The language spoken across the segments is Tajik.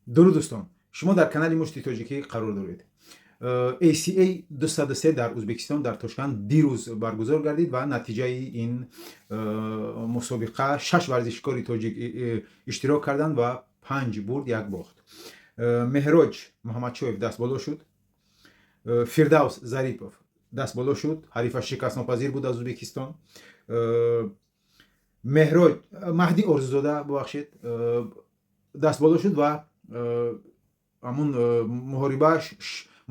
Дуруд, дӯстон! Шумо дар канали Мушти Тоҷикӣ қарор доред. ACA 203 дар Узбекистон, дар Тошканд дирӯз баргузор гардид ва натиҷаи ин мусобиқа: шаш варзишкори тоҷик иштирок карданд ва панҷ бурд, як бохт. Меҳроҷ Муҳаммадшоев дастболо шуд, Фирдавс Зарипов дастболо шуд, ҳарифаш шикастнопазир буд аз Узбекистон. Меҳроҷ Маҳдӣ Орзузода, бубахшед, дастболо шуд ва ҳамун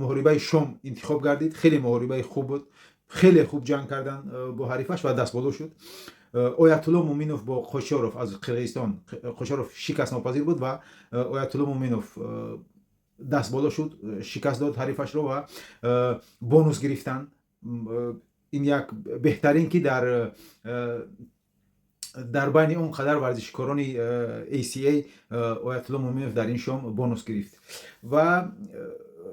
муҳорибаи шом интихоб гардид. Хеле муҳорибаи хуб буд, хеле хуб ҷанг кардан бо ҳарифаш ва дастболо шуд. Оятулло Муминов бо Қошоров аз Қирғизистон, Қошоров шикастнопазир буд ва Оятулло Муминов дастболо шуд, шикаст дод ҳарифашро ва бонус гирифтанд. Ин як беҳтарин, ки дар байни он қадар варзишкорони ACA Оятулло Муминов дар ин шом бонус гирифт. Ва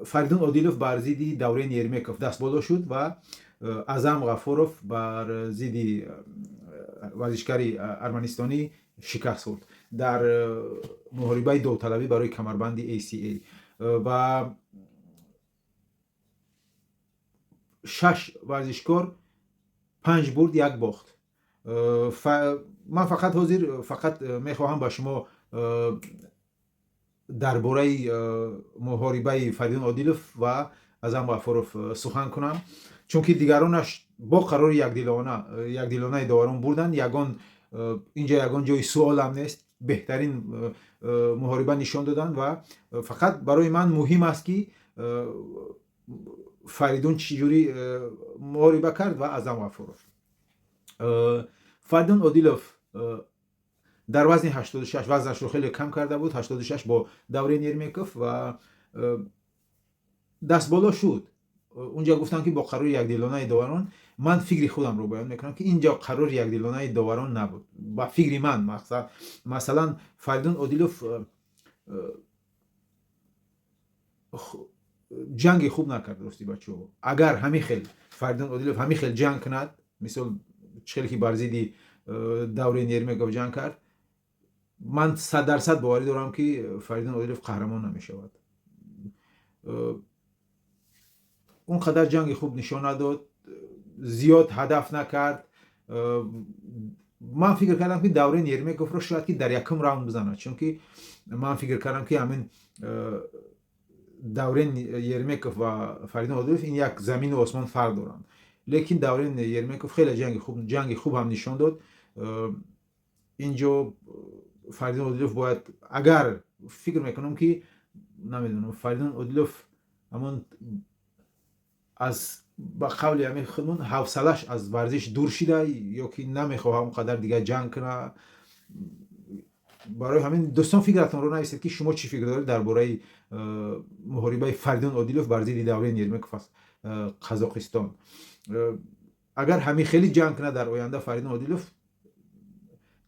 Фаридун Одилов бар зидди Даврен Ермеков дастболо шуд ва Азам Ғафуров бар зидди варзишгари арманистонӣ шикаст хӯрд дар муҳорибаи довталабӣ барои камарбанди ACA. Ва шаш варзишкор панҷ бурд, як бохт. Ман фақат ҳозир фақат мехоҳам ба шумо дар бораи муҳорибаи Фаридун Одилов ва Азам Ғафуров сухан кунам, чунки дигаронаш бо қарори якдилонаи доварон бурданд. Ягон инҷа ягон ҷои суолам нест, беҳтарин муҳориба нишон доданд. Ва фақат барои ман муҳим аст, ки Фаридун чӣ ҷурӣ муҳориба кард ва Азам Ғафуров. Фаридун Одилов дар вазни 86, вазнашро хеле кам карда буд, 86, бо Даврен Ермеков ва дастболо шуд. Унҷа гуфтам, ки бо қарори якдилонаи доварон. Ман фикри худамро баён мекунам, ки инҷо қарори якдилонаи доварон набуд ба фикри ман. Мақсад, масалан, Фаридун Одилов ҷанги хуб накард. Рости, бачаҳо, агар ҳамин хел Фаридун Одилов ҳамин хел ҷанг кунад, мисол чӣ хеле ки бар зидди Даврен Ермеков ҷанг кард, ман 100% боварӣ дорам, ки Фаридун Одилов қаҳрамон намешавад. Он қадар ҷанги хуб нишон надод, зиёд ҳадаф накард. Ман фикр кардам, ки Даврен Ермековро шояд ки дар якум раунд бизанад, чунки ман фикр кардам, ки ҳамин Даврен Ермеков ва Фаридун Одилов ин як замину осмон фарқ доранд. Лекин Даврен Ермеков хеле ҷанги хуб ҳам нишон дод. Инҷо Фаридун Одилов бояд, агар фикр мекунам, ки намедонам, Фаридун Одилов ҳамон аз ба қавли ҳамин худмон ҳавсалаш аз варзиш дур шида ё ки намехоҳа он қадар дигар ҷанг куна. Барои ҳамин, дӯстон, фикратонро нависед, ки шумо чӣ фикр доред дар бораи муҳорибаи Фаридун Одилов бар зидди Даврен Ермеков аз Қазоқистон. Агар ҳамин хеле ҷанг кунад дар оянда Фаридун Одилов,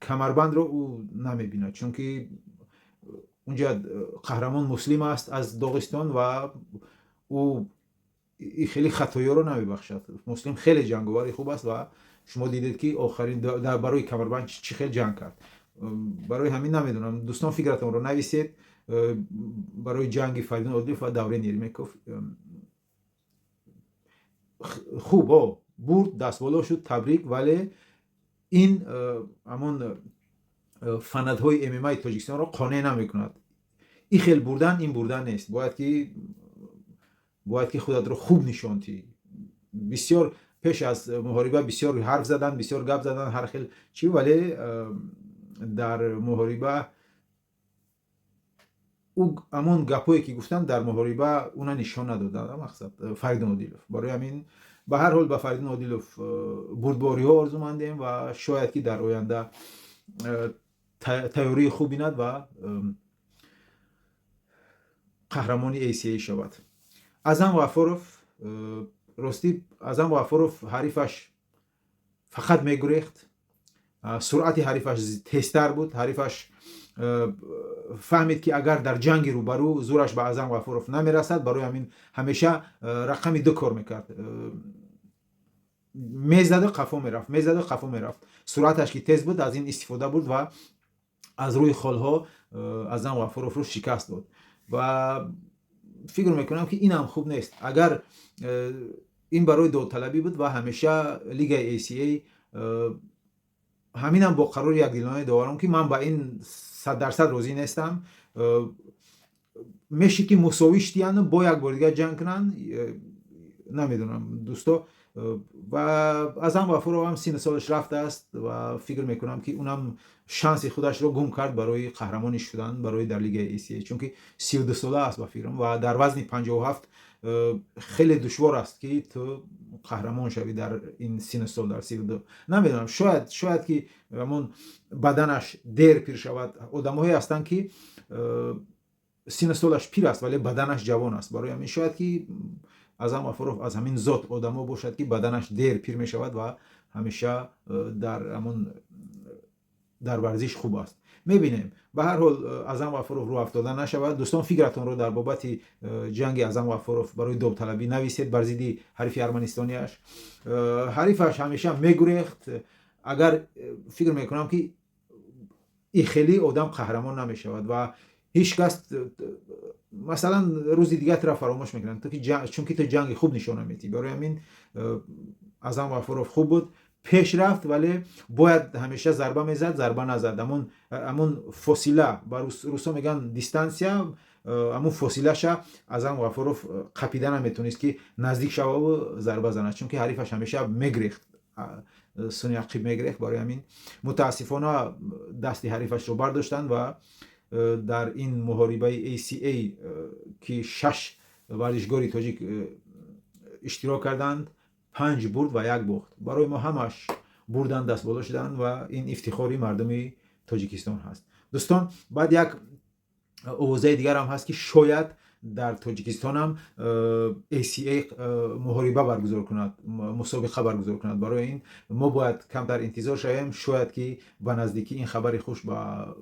камарбандро ӯ намебинад, чунки унҷа қаҳрамон Муслим аст аз Доғистон ва ӯ хеле хатоёро намебахшад. Муслим хеле ҷанговари хуб аст ва шумо дидед, ки охарин барои камарбанд чӣ хел ҷанг кард. Барои ҳамин намедонам, дӯстон, фикратонро нависед барои ҷанги Фаридун Одилов ва Даврен Ермеков. Хуб, о бурд, дастболо шуд, табрик, вале ин ҳамон фанатҳои ММАи Тоҷикистонро қонеъ намекунад. Ин хел бурдан, ин бурдан нест. Бояд ки худатро хуб нишон диҳӣ. Бисёр пеш аз муҳориба бисёр ҳарф задан, бисёр гап задан, ҳар хел чӣ, вале дар муҳориба ӯ ҳамон гапҳое ки гуфтанд, дар муҳориба уна нишон надоданд, мақсад Фаридун Одилов. Барои ҳамин, ба ҳар ҳол, ба Фаридун Одилов бурдбориҳо орзумандем ва шояд ки дар оянда тайёрии хуб бинад ва қаҳрамони ACA шавад. Азам Ғафуров, ростӣ, Азам Ғафуров ҳарифаш фақат мегурехт, суръати ҳарифаш тезтар буд. Ҳарифаш фаҳмид, ки агар дар ҷанги рӯбарӯ зӯраш ба Азам Ғафуров намерасад, барои ҳамин ҳамеша рақами ду кор мекард: мезаду қафо мерафт, мезаду қафо мерафт. Суръаташ ки тез буд, аз ин истифода бурд ва аз рӯи холҳо Аъзам Ғафуровро шикаст дод. Ва фикр мекунам, ки инам хуб нест, агар ин барои додталабӣ буд. Ва ҳамеша лигаи ACA ҳаминам бо қарори якдилонаи доварон, ки ман ба ин 100% розӣ нестам, мешид, ки мусовӣ шудияну бо як бори дигар ҷанг кунанд. Намедонам, дӯсто. Ва Аъзам Ғафуров ҳам синну солаш рафтааст ва фикр мекунам, ки унам шанси худашро гум кард барои қаҳрамонӣ шудан барои дар лигаи ACA, чунки 32 сола аст, ба фикрам, ва дар вазни 57 хеле душвор аст, ки ту қаҳрамон шавӣ дар ин синну сол, дар 32. Намедонам, шояд ки ҳамон баданаш дер пир шавад. Одамҳое ҳастанд, ки синну солаш пир аст, вале баданаш ҷавон аст. Барои ҳамин шояд ки Аъзам Ғафуров аз ҳамин зот одамо бошад, ки баданаш дер пир мешавад ва ҳамеша дар ҳамон дар варзиш хуб аст. Мебинем. Ба ҳар ҳол, Аъзам Ғафуров рӯ афтода нашавад. Дӯстон, фикратонро дар бобати ҷанги Аъзам Ғафуров барои довталабӣ нависед бар зидди ҳарифи арманистониаш. Ҳарифаш ҳамеша мегурехт. Агар фикр мекунам, ки и хеле одам қаҳрамон намешавад ва ҳеҷ кас, масалан, рӯзи дигар тура фаромӯш мекунанд, чунки ту ҷанги хуб нишона метиҳӣ. Барои ҳамин Аъзам Ғафуров хуб буд, пеш рафт, вале бояд ҳамеша зарба мезад, зарба назад. Ҳамон фосила, ба русо мегӯянд дистанция, ҳамон фосилаша Аъзам Ғафуров қапида наметонист, ки наздик шававу зарба занад, чунки ҳарифаш ҳамеша мегрехт, суни ақиб мегрехт. Барои ҳамин, мутаассифона, дасти ҳарифашро бардоштанд. Ва дар ин муҳорибаи ACA, ки шаш варзишгори тоҷик иштирок карданд, панҷ бурд ва як бохт. Барои мо ҳамаш бурдан, дастболо шуданд ва ин ифтихори мардуми Тоҷикистон ҳаст. Дӯстон, баъд як овозаи дигарам ҳаст, ки шояд дар Тоҷикистонам ACA муҳориба баргузор кунад, мусобиқа баргузор кунад. Барои ин мо бояд камтар интизор шавем. Шояд ки ба наздикӣ ин хабари хуш ба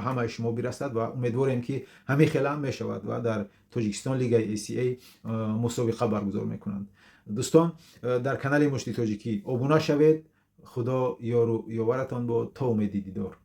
ҳамаи шумо бирасад ва умедворем, ки ҳамин хелам мешавад ва дар Тоҷикистон лигаи ACA мусобиқа баргузор мекунанд. Дӯстон, дар канали Мушти Тоҷикӣ обуна шавед. Худо ёру ёваратон бод, то умеди дидор.